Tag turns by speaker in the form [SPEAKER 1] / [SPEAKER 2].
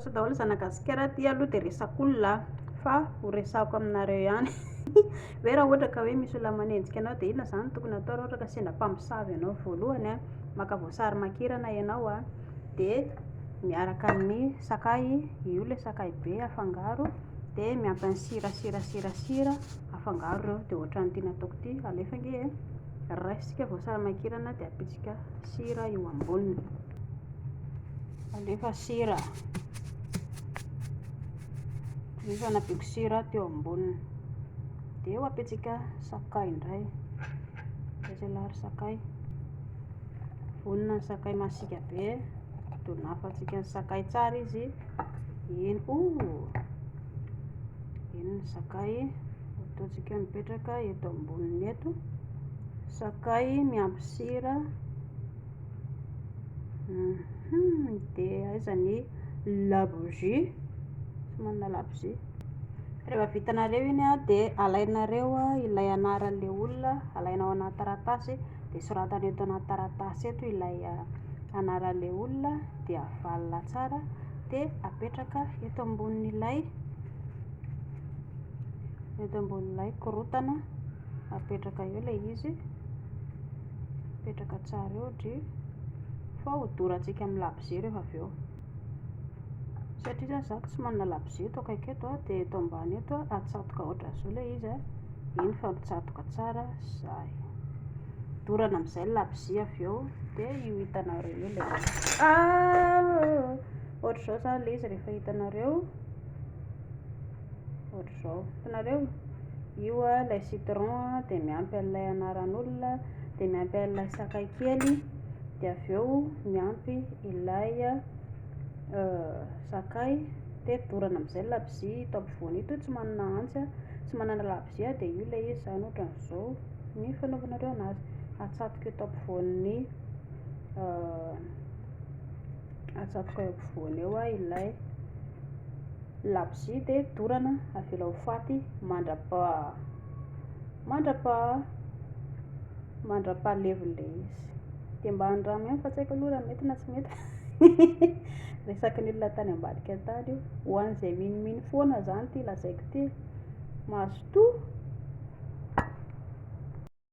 [SPEAKER 1] Salama daholo zanagasikara aty aloha dia resak'olona fa ho resahako aminareo ihany hoe raha ohatra ka hoe misy olona manenjika anao dia inona izany no tokony atao raha ohatra ka sendra mpamosavy ianao voalohany a, maka voasary makirana ianao a, dia miaraka amin'ny sakay, io ilay sakay be afangaro dia miampy ny sira sira sira sira afangaro ireo dia ohatran'ity nataoko ity, alefa ange e, raisitsika voasary makirana dia ampitsika sira eo amboniny. Alefa sira. Efa nampiako sira teo amboniny. Dia eo ampiantsika sakay indray. Aiza ialahy ry sakay? Vonona ny sakay masiaka be. Donafantsika ny sakay tsara izy. Eny, oh! Eny ny sakay. Ataontsika mipetraka eto amboniny eto. Sakay miampy sira. Dia aiza ny labozia? Tsy manana labozia. Rehefa vitanareo iny dia alainareo ilay anaran'ilay olona, alaina ao anaty taratasy dia soratana eto anaty taratasy eto ilay anaran'ilay olona dia avalona tsara dia apetraka eto ambonin'ilay eto ambonin'ilay korontana, apetraka eo ilay izy. Mipetraka tsara eo dry fa ho dorantsika amin'ny labozia rehefa avy eo. Satria izany za tsy manana labozia eto akaiky eto dia eto ambany eto atsatoka ohatran'izao ilay izy a, iny fa mitsatoka tsara zay. Dorana amin'izay ny labozia avy eo dia io hitanareo io ilay izy. Ah! Ohatr'izao izany ilay izy rehefa hitanareo. Ohatr'izao. Hitanareo? Io ilay citron dia miampy an'ilay anaran'olona, dia miampy an'ilay sakay kely, dia avy eo miampy ilay sakay, dia dorana amin'izay ny labozia hita ampovoany ito, tsy manana antsy aho, tsy manana labozia aho dia io ilay izy izany ohatran'izao ny fanaovanareo an'azy. Atsatoka eto ampovoan'ny atsatoka eo ampovoany eo ilay Labozia dia dorana avela ho faty mandrapa mandrapa mandrapahalevin'ilay izy. Dia mba andramo ihany fa tsy haiko aloha raha mety na tsy mety. Resaky ny olona tany ambadika tany io. Ho an'izay minomino foana izany ity lazaiko ity. Mazotoa.